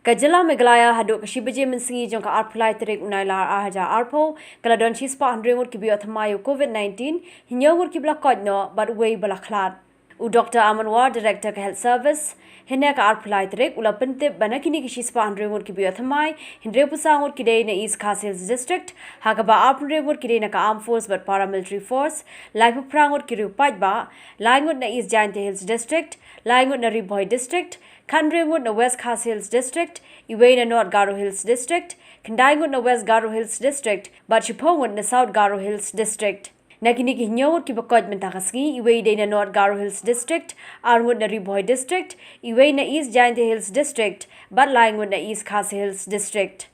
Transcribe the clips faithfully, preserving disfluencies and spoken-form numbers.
Ka jylla Meghalaya haduh ka shi baje mynsngi jong ka arphew lai tarik u Nailar ar hajar arphew, ka la don shispah hynriew ngut kiba ïoh thymmai ïa u COVID nineteen, hynñiew ngut kiba la koit noh bad wei ba la khlad. U Doctor Aman War, Director ka Health Service, hynne ka arphew lai tarik u la pyntip ba na kine ki shispah hynriew ngut kiba ïoh thymmai, hynriewphew saw ngut ki dei na East Khasi Hills District, ha kaba arphew hynriew ngut ki dei na ka Armed Force bad Paramilitary Force, laiphew phra ngut ki riew paidbah, lai ngut na East Jaintia Hills District, lai ngut na Ri Bhoi District, khathynriew ngut na West Khasi Hills District, iwei na North Garo Hills District, khyndai ngut na West Garo Hills District, bad shiphew ngut na South Garo Hills District. Na kine ki hynñiew ngut kiba koit mynta ka sngi, iwei dei na North Garo Hills District, ar ngut na Ri Bhoi District, iwei na East Jaintia Hills District, bad lai ngut na East Khasi Hills District.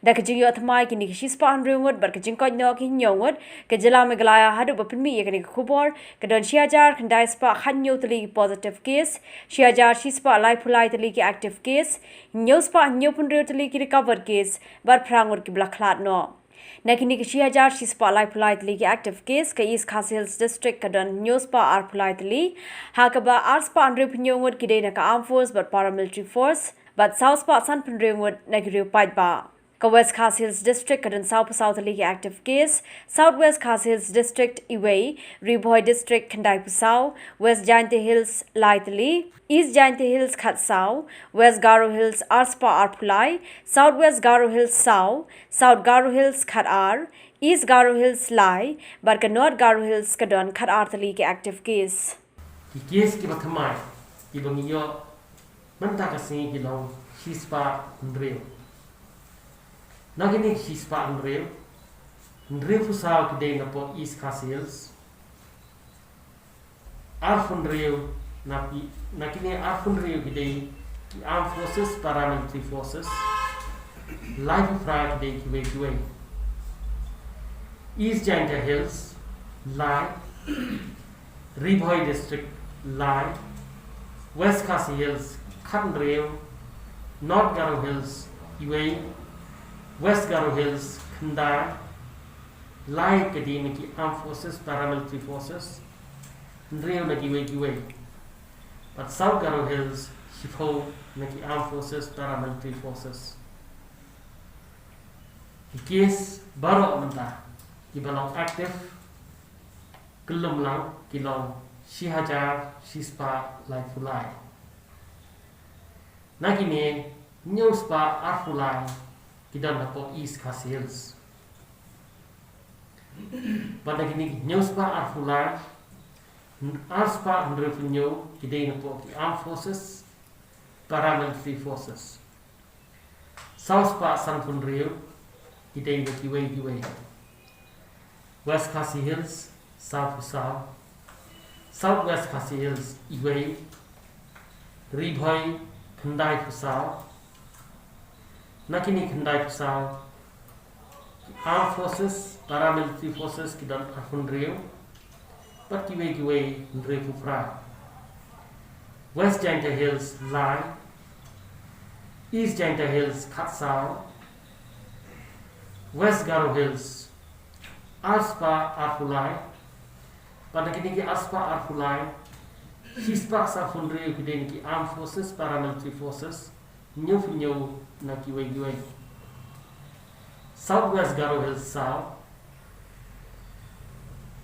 Da ka jingïoh thymmai kine ki shispah hynriew ngut bad ka jingkoit noh ki hynñiew ngut, ka jylla Meghalaya haduh ba pynmih ïa kane ka khubor ka don shi hajar khyndai spah khathynñiew tylli ki positive case, shi hajar shispah laiphew lai tylli ki active case, hynñiew spah hynñiewphew hynriew tylli ki recovered case, bad phra ngut kiba la khlad noh. Na kine ki shi hajar shispah laiphew lai tylli ki active case, ka East Khasi Hills District ka don hynñiew spah arphew lai tylli, ha kaba ar spah hynriewphew hynñiew ngut ki dei na ka Armed Force bad Paramilitary Force, bad saw spah sanphew hynriew ngut na ki riew paidbah. Ka West Khasi Hills District ka don sawphew saw tylli ki active case, South West Khasi Hills District iwei, Ri Bhoi District khyndaiphew saw, West Jaintia Hills lai tylli, East Jaintia Hills khatsaw, West Garo Hills ar spah arphew lai, South West Garo Hills saw, South Garo Hills khatar, East Garo Hills lai, bad ka North Garo Hills ka don khatar tylli ki active case. Ki case kiba thymmai kiba ngi ïoh mynta ka sngi ki long shispah hynriew. Na kine ki shispah hynriew, hynriewphew saw ki dei na poh East Khasi Hills, arphew hynriew na ki, na kine arphew hynriew ki dei ki Armed Forces, Paramilitary Forces, laiphew phra ki dei kiwei kiwei. East Jaintia Hills lai, Ri Bhoi District lai, West Khasi Hills khathynriew, North Garo Hills iwei, West Garo Hills khyndai, lai ka dei na ki Armed Forces, Paramilitary Forces, hynriew na kiwei kiwei. Bad South Garo Hills shiphew na ki Armed Forces, Paramilitary Forces. Ki case baroh mynta kiba long active kyllum lang ki long shi hajar shispah laiphew lai. Na kine hynñiew spah arphew lai ki don hapoh East Khasi Hills. Bad na kine hynñiew spah arphew lai, ar spah hynriewphew hynñiew ki dei na poh ki Armed Forces, Paramilitary Forces. Saw spah sanphew hynriew ki dei na kiwei kiwei. West Khasi Hills sawphew saw, South West Khasi Hills iwei, Ri Bhoi khyndaiphew saw. Na kine khyndaiphew saw, Armed Forces, Paramilitary Forces ki don arphew hynriew, bad kiwei kiwei hynriewphew phra. West Jaintia Hills lai, East Jaintia Hills khatsaw, West Garo Hills ar spah arphew lai. Bad na kine ki ar spah arphew lai, shi spah sawphew hynriew ki dei na ki Armed Forces, Paramilitary Forces, hynñiewphew hynñiew na kiwei kiwei. South West Garo Hills saw,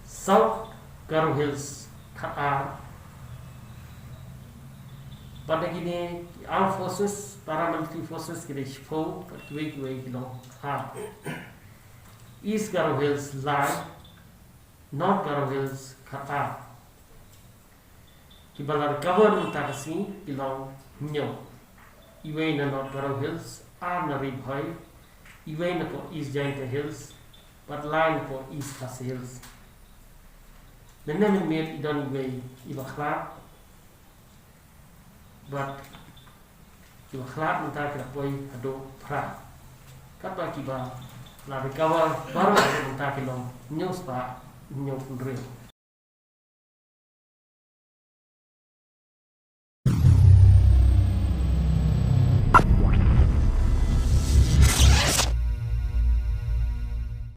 South Garo Hills khatar. Bad na kine ki Armed Forces, Paramilitary Forces ki dei shiphew, bad kiwei kiwei ki long ar. East Garo Hills lai, North Garo Hills khatar. Kiba la recover mynta ka sngi ki long hynñiew. Iwei na North Garo Hills, ar na Ri Bhoi, iwei na poh East Jaintia Hills, bad lai na poh East Khasi Hills. Mynne mynmiet i don iwei iba khlad, bad kiba khlad mynta ki la poi haduh phra. Katba kiba la recover baroh mynta ki long hynñiew spah hynñiewphew hynriew.